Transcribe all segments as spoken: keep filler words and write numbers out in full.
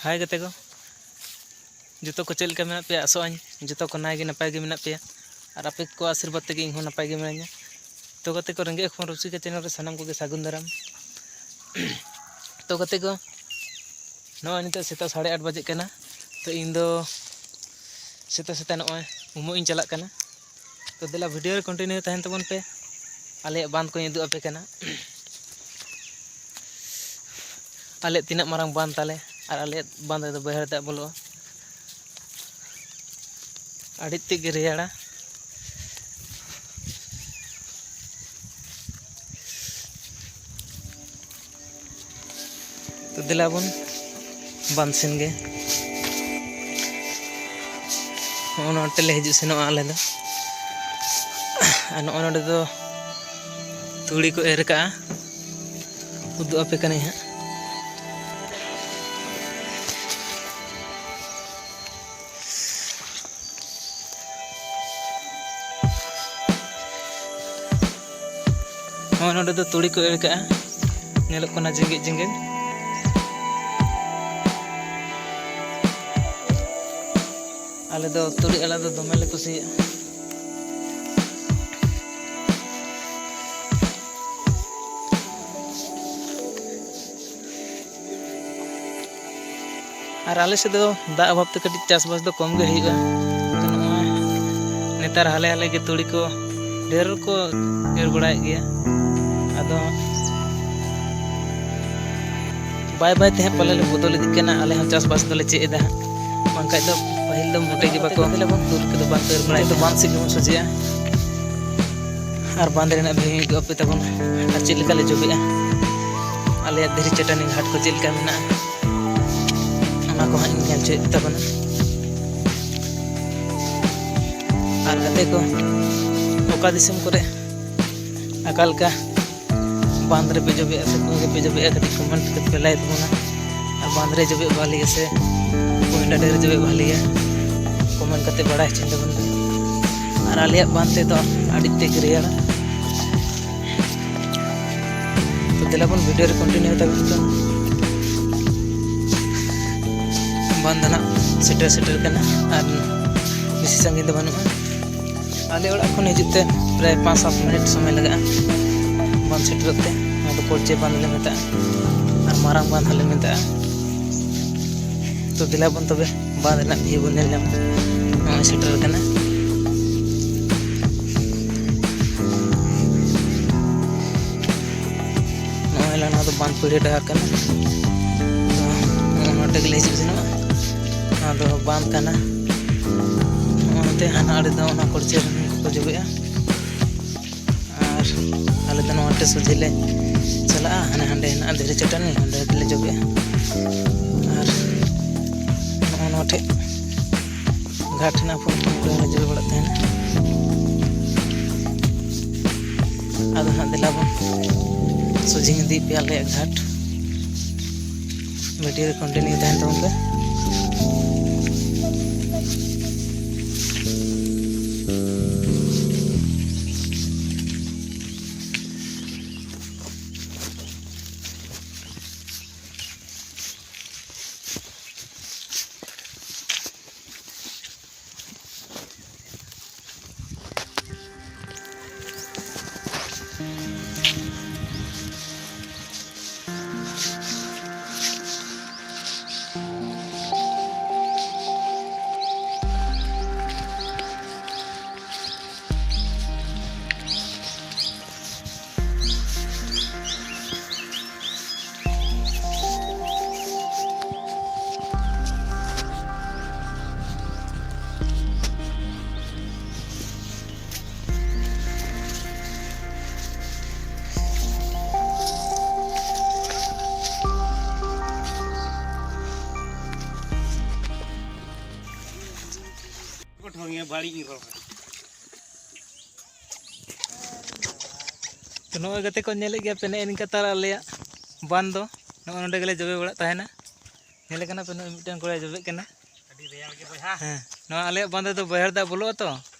ᱦᱟᱭ ᱜᱟᱛᱮ ᱠᱚ, ᱡᱚᱛᱚ ᱠᱚ ᱪᱮᱫ ᱞᱮᱠᱟ ᱢᱮᱱᱟᱜ ᱯᱮᱭᱟ? ᱟᱥᱚᱜ ᱟᱹᱧ ᱡᱚᱛᱚ ᱠᱚ ᱱᱟᱭ ᱜᱮ ᱱᱟᱯᱟᱭ ᱜᱮ ᱢᱮᱱᱟᱜ ᱯᱮᱭᱟ, ᱟᱨ ᱟᱯᱮ ᱠᱚᱣᱟᱜ ᱟᱥᱤᱨᱵᱟᱫᱽ ᱛᱮᱜᱮ ᱤᱧ ᱦᱚᱸ ᱱᱟᱯᱟᱭ ᱜᱮ ᱢᱤᱱᱟᱹᱧᱟ᱾ ᱛᱚ ᱜᱟᱛᱮ ᱠᱚ, ᱨᱮᱸᱜᱮᱡ ᱦᱚᱯᱚᱱ ᱨᱩᱥᱤᱠᱟ ᱪᱮᱱᱮᱞ ᱨᱮ ᱥᱟᱱᱟᱢ ᱠᱚᱜᱮ ᱥᱟᱹᱜᱩᱱ ᱫᱟᱨᱟᱢ᱾ ᱛᱚ ᱜᱟᱛᱮ ᱠᱚ, ᱱᱚᱜᱼᱚᱭ ᱱᱤᱛᱚᱜ ᱥᱮᱛᱟᱜ ᱥᱟᱲᱮ ᱟᱴ ᱵᱟᱡᱮᱜ ᱠᱟᱱᱟ᱾ ᱛᱚ ᱤᱧ ᱫᱚ ᱥᱮᱛᱟᱜ ᱥᱮᱛᱟᱜ ᱱᱚᱜᱼᱚᱭ ᱩᱢᱩᱜ ᱤᱧ ᱪᱟᱞᱟᱜ ᱠᱟᱱᱟ᱾ ᱛᱚ ᱫᱮᱞᱟ, ᱵᱷᱤᱰᱤᱭᱳ ᱨᱮ ᱠᱚᱱᱴᱤᱱᱤᱭᱩ ᱛᱟᱦᱮᱱ ᱛᱟᱵᱚᱱ ᱯᱮ᱾ ᱟᱞᱮᱭᱟᱜ ᱵᱟᱸᱫᱷ ᱠᱚᱧ ᱩᱫᱩᱜ ᱟᱯᱮ ᱠᱟᱱᱟ, ᱟᱞᱮᱭᱟᱜ ᱛᱤᱱᱟᱹᱜ ᱢᱟᱨᱟᱝ ᱵᱟᱸᱫᱷ ᱛᱟᱞᱮ ᱟᱨ ᱟᱞᱮᱭᱟᱜ ᱵᱟᱸᱫᱷ ᱨᱮᱫᱚ ᱵᱟᱹᱭᱦᱟᱹᱲ ᱫᱟᱜ ᱵᱚᱞᱚᱜᱼᱟ᱾ ᱟᱹᱰᱤ ᱛᱮᱫ ᱜᱮ ᱨᱮᱭᱟᱲᱟ᱾ ᱛᱚ ᱫᱮᱞᱟ ᱵᱚᱱ ᱵᱟᱸᱫᱷ ᱥᱮᱱ ᱜᱮ᱾ ᱱᱚᱜᱼᱚ ᱱᱚᱰᱮ ᱞᱮ ᱦᱤᱡᱩᱜ ᱥᱮᱱᱚᱜᱼᱟ ᱟᱞᱮ ᱫᱚ᱾ ᱟᱨ ᱱᱚᱜᱼᱚ ᱱᱚᱰᱮ ᱫᱚ ᱛᱩᱲᱤ ᱠᱚ ᱮᱨ ᱠᱟᱜᱼᱟ, ᱩᱫᱩᱜ ᱟᱯᱮ ᱠᱟᱹᱱᱟᱹᱧ ᱦᱟᱸᱜ᱾ ᱱᱚᱜᱼᱚᱭ ᱱᱚᱰᱮ ᱫᱚ ᱛᱩᱲᱤ ᱠᱚ ᱮᱨ ᱠᱟᱜᱼᱟ, ᱧᱮᱞᱚᱜ ᱠᱟᱱᱟ ᱡᱮᱜᱮᱫ ᱡᱮᱜᱮᱫ᱾ ᱟᱞᱮ ᱫᱚ ᱛᱩᱲᱤ ᱟᱲᱟᱜ ᱫᱚ ᱫᱚᱢᱮ ᱞᱮ ᱠᱩᱥᱤᱭᱟᱜᱼᱟ᱾ ᱟᱨ ᱟᱞᱮ ᱥᱮᱫ ᱫᱚ ᱫᱟᱜ ᱚᱵᱷᱟᱵᱽ ᱛᱮ ᱠᱟᱹᱴᱤᱡ ᱪᱟᱥᱵᱟᱥ ᱫᱚ ᱠᱚᱢ ᱜᱮ ᱦᱩᱭᱩᱜᱼᱟ᱾ ᱛᱚ ᱱᱚᱜᱼᱚᱭ ᱱᱮᱛᱟᱨ ᱦᱟᱞᱮ ᱦᱟᱞᱮ ᱜᱮ ᱛᱩᱲᱤ ᱠᱚ ᱰᱷᱮᱨ ᱠᱚ ᱮᱨ ᱵᱟᱲᱟᱭᱮᱫ ᱜᱮᱭᱟ᱾ ᱟᱫᱚ ᱵᱟᱭ ᱵᱟᱭ ᱛᱮ ᱦᱟᱸᱜ ᱯᱟᱞᱮ ᱞᱮ ᱵᱚᱫᱚᱞ ᱤᱫᱤᱜ ᱠᱟᱱᱟ, ᱟᱞᱮ ᱦᱚᱸ ᱪᱟᱥᱵᱟᱥ ᱫᱚᱞᱮ ᱪᱮᱫ ᱮᱫᱟ ᱦᱟᱸᱜ᱾ ᱵᱟᱝᱠᱷᱟᱡ ᱫᱚ ᱯᱟᱹᱦᱤᱞ ᱫᱚ ᱢᱚᱴᱮ ᱜᱮ ᱵᱟᱠᱚ ᱛᱩᱲᱤ ᱠᱚᱫᱚ ᱵᱟᱝ ᱠᱚ ᱮᱨ ᱵᱟᱲᱟᱭᱮᱫ ᱛᱟᱦᱮᱸᱫ᱾ ᱵᱟᱸᱫᱷ ᱥᱮᱫ ᱜᱮᱵᱚᱱ ᱥᱚᱡᱷᱮᱜᱼᱟ᱾ ᱟᱨ ᱵᱟᱸᱫᱷ ᱨᱮᱱᱟᱜ view ᱩᱫᱩᱜ ᱟᱯᱮ ᱛᱟᱵᱚᱱ, ᱟᱨ ᱪᱮᱫ ᱞᱮᱠᱟ ᱞᱮ ᱡᱚᱵᱮᱜᱼᱟ, ᱟᱞᱮᱭᱟᱜ ᱫᱷᱤᱨᱤ ᱪᱟᱹᱴᱟᱹᱱᱤ ᱜᱷᱟᱴ ᱠᱚ ᱪᱮᱫ ᱞᱮᱠᱟ ᱢᱮᱱᱟᱜᱼᱟ, ᱚᱱᱟ ᱠᱚ ᱦᱟᱸᱜ ᱤᱧ ᱧᱮᱞ ᱦᱚᱪᱚᱭᱮᱫ ᱯᱮ ᱛᱟᱵᱚᱱᱟ᱾ ᱟᱨ ᱜᱟᱛᱮ ᱠᱚ, ᱚᱠᱟ ᱫᱤᱥᱚᱢ ᱠᱚᱨᱮ ᱚᱠᱟ ᱞᱮᱠᱟ ᱵᱟᱸᱫᱷ ᱨᱮᱯᱮ ᱡᱚᱵᱮᱜᱼᱟ ᱥᱮ ᱠᱩᱸᱧ ᱨᱮᱯᱮ ᱡᱚᱵᱮᱜᱼᱟ, ᱠᱟᱹᱴᱤᱡ comment ᱠᱟᱛᱮ ᱯᱮ ᱞᱟᱹᱭ ᱛᱟᱵᱚᱱᱟ᱾ ᱟᱨ ᱵᱟᱸᱫᱷ ᱨᱮ ᱡᱚᱵᱮᱜ ᱵᱷᱟᱹᱞᱤᱭᱟ ᱥᱮ ᱠᱩᱸᱧ ᱰᱟᱹᱰᱤ ᱨᱮ ᱡᱚᱵᱮᱜ ᱵᱷᱟᱹᱞᱤᱭᱟ, comment ᱠᱟᱛᱮ ᱵᱟᱲᱟᱭ ᱦᱚᱪᱚᱧ ᱛᱟᱵᱚᱱ ᱯᱮ᱾ ᱟᱨ ᱟᱞᱮᱭᱟᱜ ᱵᱟᱸᱫᱷ ᱛᱮᱫᱚ ᱟᱹᱰᱤ ᱛᱮᱫ ᱜᱮ ᱨᱮᱭᱟᱲᱟ᱾ ᱛᱚ ᱫᱮᱞᱟ ᱵᱚᱱ video ᱨᱮ continue ᱛᱟᱵᱚᱱ ᱯᱮ᱾ ᱵᱟᱸᱫᱷ ᱫᱚ ᱱᱟᱜ ᱥᱮᱴᱮᱨ ᱥᱮᱴᱮᱨ ᱠᱟᱱᱟ ᱟᱨ ᱵᱮᱥᱤ ᱥᱟᱺᱜᱤᱧ ᱫᱚ ᱵᱟᱹᱱᱩᱜᱼᱟ᱾ ᱟᱞᱮ ᱚᱲᱟᱜ ᱠᱷᱚᱱ ᱦᱤᱡᱩᱜ ᱛᱮ ᱯᱨᱟᱭ ᱯᱟᱸᱪ ᱥᱟᱛ ᱢᱤᱱᱤᱴ ᱥᱚᱢᱚᱭ ᱞᱟᱜᱟᱜᱼᱟ ᱵᱟᱸᱫᱷ ᱥᱮᱴᱮᱨᱚᱜ ᱛᱮ᱾ ᱱᱚᱣᱟ ᱫᱚ ᱠᱚᱲᱪᱮ ᱵᱟᱸᱫᱷ ᱞᱮ ᱢᱮᱛᱟᱜᱼᱟ ᱟᱨ ᱢᱟᱨᱟᱝ ᱵᱟᱸᱫᱷ ᱦᱚᱸᱞᱮ ᱢᱮᱛᱟᱜᱼᱟ᱾ ᱛᱚ ᱫᱮᱞᱟ ᱵᱚᱱ ᱛᱚᱵᱮ ᱵᱟᱸᱫᱷ ᱨᱮᱱᱟᱜ ᱵᱷᱤᱭᱩ ᱵᱚᱱ ᱧᱮᱞ ᱧᱟᱢᱟ᱾ ᱱᱚᱜᱼᱚᱭ ᱥᱮᱴᱮᱨ ᱠᱟᱱᱟ᱾ ᱱᱚᱜᱼᱚᱭ ᱞᱟᱦᱟ ᱱᱚᱣᱟ ᱫᱚ ᱵᱟᱸᱫᱷ ᱯᱤᱲᱟᱹ ᱰᱟᱦᱟᱨ ᱠᱟᱱᱟ᱾ ᱛᱚ ᱱᱚᱜᱼᱚ ᱱᱚᱰᱮ ᱜᱮᱞᱮ ᱦᱤᱡᱩᱜ ᱥᱮᱱᱚᱜᱼᱟ᱾ ᱱᱚᱣᱟ ᱫᱚ ᱵᱟᱸᱫᱷ ᱠᱟᱱᱟ᱾ ᱱᱚᱜᱼᱚ ᱱᱚᱛᱮ ᱦᱟᱱᱟ ᱟᱲᱮ ᱫᱚ ᱚᱱᱟ ᱠᱚᱲᱪᱮ ᱨᱮᱱ ᱠᱚᱠᱚ ᱡᱚᱵᱮᱜᱼᱟ᱾ ᱟᱨ ᱟᱞᱮ ᱫᱚ ᱱᱚᱣᱟ ᱴᱷᱮᱱ ᱥᱚᱡᱷᱮ ᱞᱮ ᱪᱟᱞᱟᱜᱼᱟ᱾ ᱦᱟᱱᱮ ᱦᱟᱸᱰᱮ ᱦᱮᱱᱟᱜᱼᱟ ᱫᱷᱤᱨᱤ ᱪᱟᱹᱴᱟᱹᱱᱤ, ᱚᱸᱰᱮ ᱜᱮᱞᱮ ᱡᱚᱵᱮᱜᱼᱟ᱾ ᱟᱨ ᱱᱚᱜᱼᱚ ᱱᱚᱣᱟ ᱴᱷᱮᱱ ᱜᱷᱟᱴ ᱦᱮᱱᱟᱜᱼᱟ, ᱯᱷᱳᱱ ᱯᱷᱳᱱ ᱨᱮᱞᱮ ᱡᱚᱵᱮ ᱵᱟᱲᱟᱜ ᱛᱟᱦᱮᱱᱟ᱾ ᱟᱫᱚ ᱦᱟᱸᱜ ᱫᱮᱞᱟ ᱵᱚᱱ ᱥᱚᱡᱷᱮᱧ ᱤᱫᱤᱭᱮᱫ ᱯᱮᱭᱟ ᱟᱞᱮᱭᱟᱜ ᱜᱷᱟᱴ᱾ ᱵᱷᱤᱰᱤᱭᱳ ᱨᱮ ᱠᱚᱱᱴᱤᱱᱤᱭᱩ ᱛᱟᱦᱮᱱ ᱛᱟᱵᱚᱱ ᱯᱮ᱾ ᱛᱚ ᱱᱚᱜᱼᱚᱭ ᱜᱟᱛᱮ ᱠᱚ, ᱧᱮᱞᱮᱫ ᱜᱮᱭᱟ ᱯᱮ, ᱱᱮᱜᱼᱮ ᱱᱤᱝᱠᱟ ᱛᱟᱞᱟ ᱟᱞᱮᱭᱟᱜ ᱵᱟᱸᱫᱷ ᱫᱚ᱾ ᱱᱚᱜᱼᱚᱭ ᱱᱚᱸᱰᱮ ᱜᱮᱞᱮ ᱡᱚᱵᱮ ᱵᱟᱲᱟᱜ ᱛᱟᱦᱮᱱᱟ᱾ ᱧᱮᱞᱮ ᱠᱟᱱᱟ ᱯᱮ, ᱱᱚᱜᱼᱚᱭ ᱢᱤᱫᱴᱟᱝ ᱠᱚᱲᱟᱭ ᱡᱚᱵᱮᱜ ᱠᱟᱱᱟ᱾ ᱟᱹᱰᱤ ᱨᱮᱭᱟᱲ ᱜᱮ ᱵᱚᱭᱦᱟ᱾ ᱦᱮᱸ, ᱱᱚᱣᱟ ᱟᱞᱮᱭᱟᱜ ᱵᱟᱸᱫᱷ ᱨᱮᱫᱚ ᱵᱟᱹᱭᱦᱟᱹᱲ ᱫᱟᱜ ᱵᱚᱞᱚᱜᱼᱟ ᱛᱚ,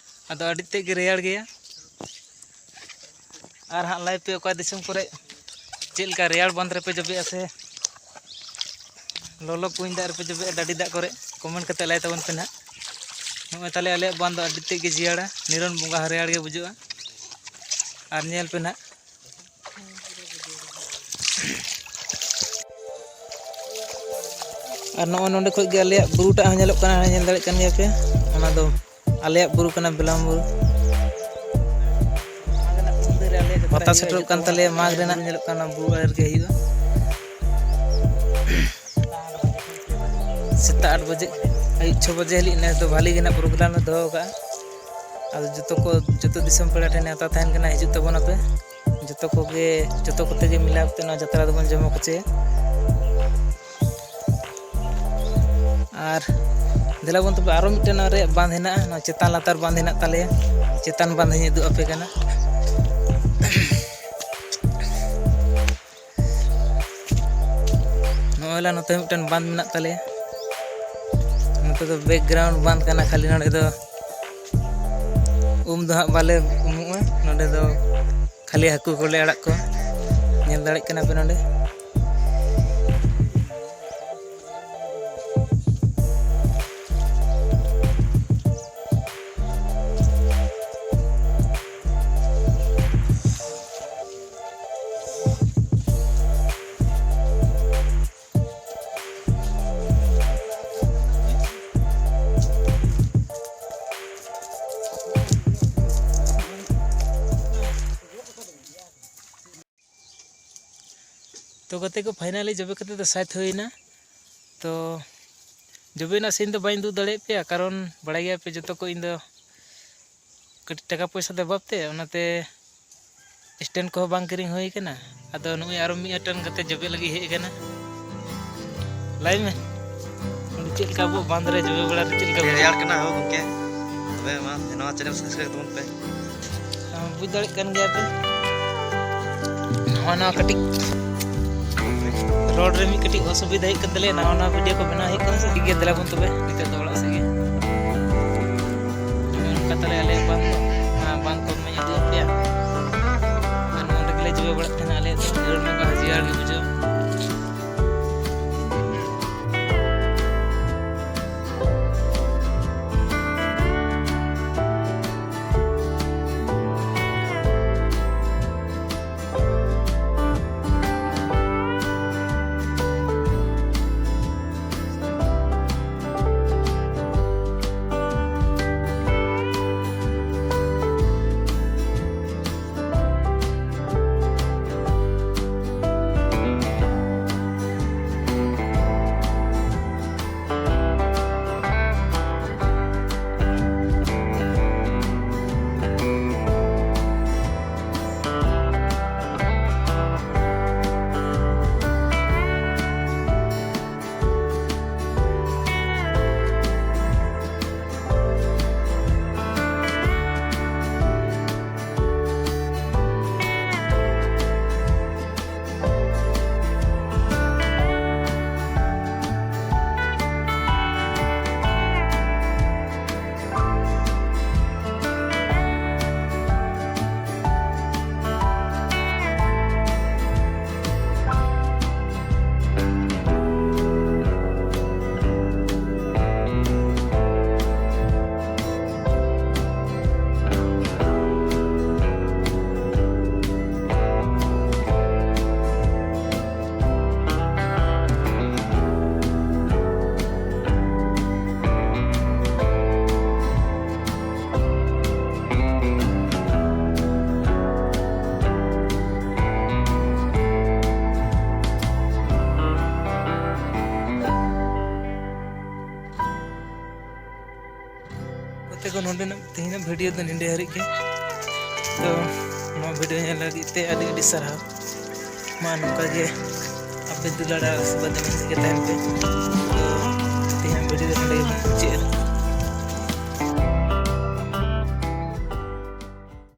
ᱟᱫᱚ ᱟᱹᱰᱤ ᱛᱮᱫ ᱜᱮ ᱨᱮᱭᱟᱲ ᱜᱮᱭᱟ᱾ ᱟᱨ ᱦᱟᱸᱜ ᱞᱟᱹᱭ ᱯᱮ, ᱚᱠᱟ ᱫᱤᱥᱚᱢ ᱠᱚᱨᱮ ᱪᱮᱫ ᱞᱮᱠᱟ ᱨᱮᱭᱟᱲ ᱵᱟᱸᱫᱷ ᱨᱮᱯᱮ ᱡᱚᱵᱮᱜᱼᱟ ᱥᱮ? ᱞᱚᱞᱚ ᱠᱩᱧ ᱫᱟᱜ ᱨᱮᱯᱮ ᱡᱚᱵᱮᱜᱼᱟ, ᱰᱟᱹᱰᱤ ᱫᱟᱜ ᱠᱚᱨᱮ? ᱠᱚᱢᱮᱱᱴ ᱠᱟᱛᱮ ᱞᱟᱹᱭ ᱛᱟᱵᱚᱱ ᱯᱮ ᱱᱟᱦᱟᱜ᱾ ᱱᱚᱜᱼᱚᱭ ᱛᱟᱞᱮ ᱟᱞᱮᱭᱟᱜ ᱵᱟᱸᱫᱷ ᱫᱚ ᱟᱹᱰᱤ ᱛᱮᱫ ᱜᱮ ᱡᱤᱭᱟᱹᱲᱟ, ᱱᱤᱨᱚᱱ ᱵᱚᱸᱜᱟ ᱦᱟᱹᱨᱭᱟᱹᱲ ᱜᱮ ᱵᱩᱡᱩᱜᱼᱟ᱾ ᱟᱨ ᱧᱮᱞ ᱯᱮ ᱱᱟᱦᱟᱜ, ᱟᱨ ᱱᱚᱜᱼᱚᱭ ᱱᱚᱸᱰᱮ ᱠᱷᱚᱡ ᱜᱮ ᱟᱞᱮᱭᱟᱜ ᱵᱩᱨᱩᱴᱟᱜ ᱦᱚᱸ ᱧᱮᱞᱚᱜ ᱠᱟᱱᱟ, ᱧᱮᱞ ᱫᱟᱲᱮᱭᱟᱜ ᱠᱟᱱ ᱜᱮᱭᱟ ᱯᱮ᱾ ᱚᱱᱟ ᱫᱚ ᱟᱞᱮᱭᱟᱜ ᱵᱩᱨᱩ ᱠᱟᱱᱟ, ᱵᱮᱞᱟᱢ ᱵᱩᱨᱩ᱾ ᱯᱟᱛᱟ ᱥᱮᱴᱮᱨᱚᱜ ᱠᱟᱱ ᱛᱟᱞᱮᱭᱟ, ᱢᱟᱜᱽ ᱨᱮᱱᱟᱜ ᱧᱮᱞᱚᱜ ᱠᱟᱱᱟ, ᱵᱩᱨᱩ ᱟᱲᱮ ᱨᱮᱜᱮ ᱦᱩᱭᱩᱜᱼᱟ᱾ ᱥᱮᱛᱟᱜ ᱟᱴ ᱵᱟᱡᱮ, ᱟᱹᱭᱩᱵ ᱪᱷᱚ ᱵᱟᱡᱮ ᱦᱟᱹᱵᱤᱡ ᱱᱮᱥ ᱫᱚ ᱵᱷᱟᱹᱞᱤ ᱜᱮ ᱱᱟᱜ ᱯᱨᱳᱜᱨᱟᱢ ᱞᱮ ᱫᱚᱦᱚ ᱠᱟᱜᱼᱟ᱾ ᱟᱫᱚ ᱡᱚᱛᱚ ᱠᱚ, ᱡᱚᱛᱚ ᱫᱤᱥᱚᱢ ᱯᱮᱲᱟ ᱴᱷᱮᱱ ᱱᱮᱣᱛᱟ ᱛᱟᱦᱮᱱ ᱠᱟᱱᱟ, ᱦᱤᱡᱩᱜ ᱛᱟᱵᱚᱱᱟᱯᱮ᱾ ᱡᱚᱛᱚ ᱠᱚᱜᱮ, ᱡᱚᱛᱚ ᱠᱚᱛᱮ ᱜᱮ ᱢᱤᱞᱟᱣ ᱠᱟᱛᱮ ᱱᱚᱣᱟ ᱡᱟᱛᱨᱟ ᱫᱚᱵᱚᱱ ᱡᱚᱢᱚᱠ ᱦᱚᱪᱚᱭᱟ᱾ ᱟᱨ ᱫᱮᱞᱟ ᱵᱚᱱ ᱛᱚᱵᱮ, ᱟᱨᱚ ᱢᱤᱫᱴᱮᱱ ᱱᱚᱣᱟ ᱨᱮᱭᱟᱜ ᱵᱟᱸᱫᱷ ᱦᱮᱱᱟᱜᱼᱟ, ᱱᱚᱣᱟ ᱪᱮᱛᱟᱱ ᱞᱟᱛᱟᱨ ᱵᱟᱸᱫᱷ ᱦᱮᱱᱟᱜ ᱛᱟᱞᱮᱭᱟ᱾ ᱪᱮᱛᱟᱱ ᱵᱟᱸᱫᱷ ᱤᱧ ᱩᱫᱩᱜ ᱟᱯᱮ ᱠᱟᱱᱟ᱾ ᱱᱚᱜᱼᱚᱭ ᱞᱟ ᱱᱚᱛᱮ ᱢᱤᱫᱴᱮᱱ ᱵᱟᱸᱫᱷ ᱢᱮᱱᱟᱜ ᱛᱟᱞᱮᱭᱟ᱾ ᱱᱚᱛᱮ ᱫᱚ ᱵᱮᱠᱜᱨᱟᱣᱩᱱᱰ ᱵᱟᱸᱫᱷ ᱠᱟᱱᱟ, ᱠᱷᱟᱹᱞᱤ ᱱᱚᱰᱮ ᱫᱚ ᱩᱢ ᱫᱚ ᱦᱟᱸᱜ ᱵᱟᱞᱮ ᱩᱢᱩᱜᱼᱟ᱾ ᱱᱚᱰᱮ ᱫᱚ ᱠᱷᱟᱹᱞᱤ ᱦᱟᱹᱠᱩ ᱠᱚᱞᱮ ᱟᱲᱟᱜ ᱠᱚᱣᱟ, ᱧᱮᱞ ᱫᱟᱲᱮᱭᱟᱜ ᱠᱟᱱᱟ ᱯᱮ ᱱᱚᱰᱮ᱾ ᱛᱚ ᱜᱟᱛᱮ ᱠᱚ, finally ᱡᱚᱵᱮ ᱠᱟᱛᱮ ᱫᱚ ᱥᱟᱭᱤᱛ ᱦᱩᱭᱱᱟ᱾ ᱛᱚ ᱡᱚᱵᱮ ᱨᱮᱱᱟᱜ scene ᱫᱚ ᱵᱟᱹᱧ ᱩᱫᱩᱜ ᱫᱟᱲᱮᱭᱟᱜ ᱯᱮᱭᱟ, ᱠᱟᱨᱚᱱ ᱵᱟᱲᱟᱭ ᱜᱮᱭᱟ ᱯᱮ ᱡᱚᱛᱚ ᱠᱚ, ᱤᱧ ᱫᱚ ᱠᱟᱹᱴᱤᱡ ᱴᱟᱠᱟ ᱯᱚᱭᱥᱟ ᱫᱚ ᱚᱵᱷᱟᱵ ᱛᱮ, ᱚᱱᱟᱛᱮ stand ᱠᱚᱦᱚᱸ ᱵᱟᱝ ᱠᱤᱨᱤᱧ ᱦᱩᱭ ᱠᱟᱱᱟ᱾ ᱟᱫᱚ ᱱᱩᱭ ᱟᱨᱚ ᱢᱤᱫᱴᱮᱱ ᱜᱟᱛᱮ ᱡᱚᱵᱮ ᱞᱟᱹᱜᱤᱫ ᱦᱮᱡ ᱟᱠᱟᱱᱟ᱾ ᱞᱟᱹᱭ ᱢᱮ, ᱪᱮᱫ ᱞᱮᱠᱟ ᱟᱵᱚ ᱵᱟᱸᱫᱽ ᱨᱮ ᱡᱚᱵᱮ ᱵᱟᱲᱟ ᱨᱮ ᱪᱮᱫ ᱞᱮᱠᱟ ᱨᱮᱭᱟᱲ ᱠᱟᱱᱟ ᱦᱳ ᱜᱚᱢᱠᱮ? ᱛᱚᱵᱮ ᱢᱟ ᱱᱚᱣᱟ channel subscribe ᱛᱟᱵᱚᱱ ᱯᱮ᱾ ᱵᱩᱡᱽ ᱫᱟᱲᱮᱭᱟᱜ ᱠᱟᱱ ᱜᱮᱭᱟ ᱯᱮ, ᱱᱟᱣᱟ ᱱᱟᱣᱟ ᱠᱟᱹᱴᱤᱡ road ᱨᱮ ᱢᱤᱫ ᱠᱟᱹᱴᱤᱡ ᱚᱥᱩᱵᱤᱫᱷᱟ ᱦᱩᱭᱩᱜ ᱠᱟᱱ ᱛᱟᱞᱮᱭᱟ, ᱱᱟᱣᱟ ᱱᱟᱣᱟ video ᱠᱚ ᱵᱮᱱᱟᱣ ᱦᱩᱭᱩᱜ ᱠᱟᱱᱟ ᱥᱮ᱾ ᱴᱷᱤᱠ ᱜᱮᱭᱟ, ᱫᱮᱞᱟ ᱵᱚᱱ ᱛᱚᱵᱮ ᱱᱤᱛᱚᱜ ᱫᱚ ᱚᱲᱟᱜ ᱥᱮᱫ ᱜᱮ᱾ ᱱᱚᱝᱠᱟ ᱛᱟᱞᱮ ᱟᱞᱮᱭᱟᱜ ᱵᱟᱸᱫᱽ ᱫᱚ, ᱱᱚᱣᱟ ᱵᱟᱸᱫᱽ ᱠᱚ ᱢᱟᱧ ᱩᱫᱩᱜ ᱟᱯᱮᱭᱟ᱾ ᱟᱨ ᱱᱚᱰᱮ ᱜᱮᱞᱮ ᱡᱚᱵᱮ ᱵᱟᱲᱟᱜ ᱛᱟᱦᱮᱱᱟ ᱟᱞᱮ ᱫᱚ, ᱱᱤᱨᱚᱱ ᱱᱚᱝᱠᱟ ᱦᱟᱹᱡᱤᱭᱟᱲ ᱜᱮ ᱵᱩᱡᱷᱟᱹᱣ᱾ ᱛᱮᱠᱚ ᱱᱚᱰᱮᱱᱟᱜ ᱛᱮᱦᱮᱧᱟᱜ ᱵᱷᱤᱰᱤᱭᱳ ᱫᱚ ᱱᱚᱰᱮ ᱦᱟᱹᱨᱤᱡ ᱜᱮ᱾ ᱛᱚ ᱱᱚᱣᱟ ᱵᱷᱤᱰᱤᱭᱳ ᱧᱮᱞ ᱞᱟᱹᱜᱤᱫ ᱛᱮ ᱟᱹᱰᱤ ᱟᱹᱰᱤ ᱥᱟᱨᱦᱟᱣ᱾ ᱢᱟ ᱱᱚᱝᱠᱟ ᱜᱮ ᱟᱯᱮ ᱫᱩᱞᱟᱹᱲ ᱟᱨ ᱟᱥᱤᱨᱵᱟᱫᱽ ᱮᱢ ᱛᱮᱜᱮ ᱛᱟᱦᱮᱱ ᱯᱮ᱾ ᱛᱚ ᱛᱮᱦᱮᱧᱟᱜ ᱵᱷᱤᱰᱤᱭᱳ ᱫᱚ ᱱᱚᱰᱮ ᱜᱮᱵᱚᱱ ᱢᱩᱪᱟᱹᱫᱟ᱾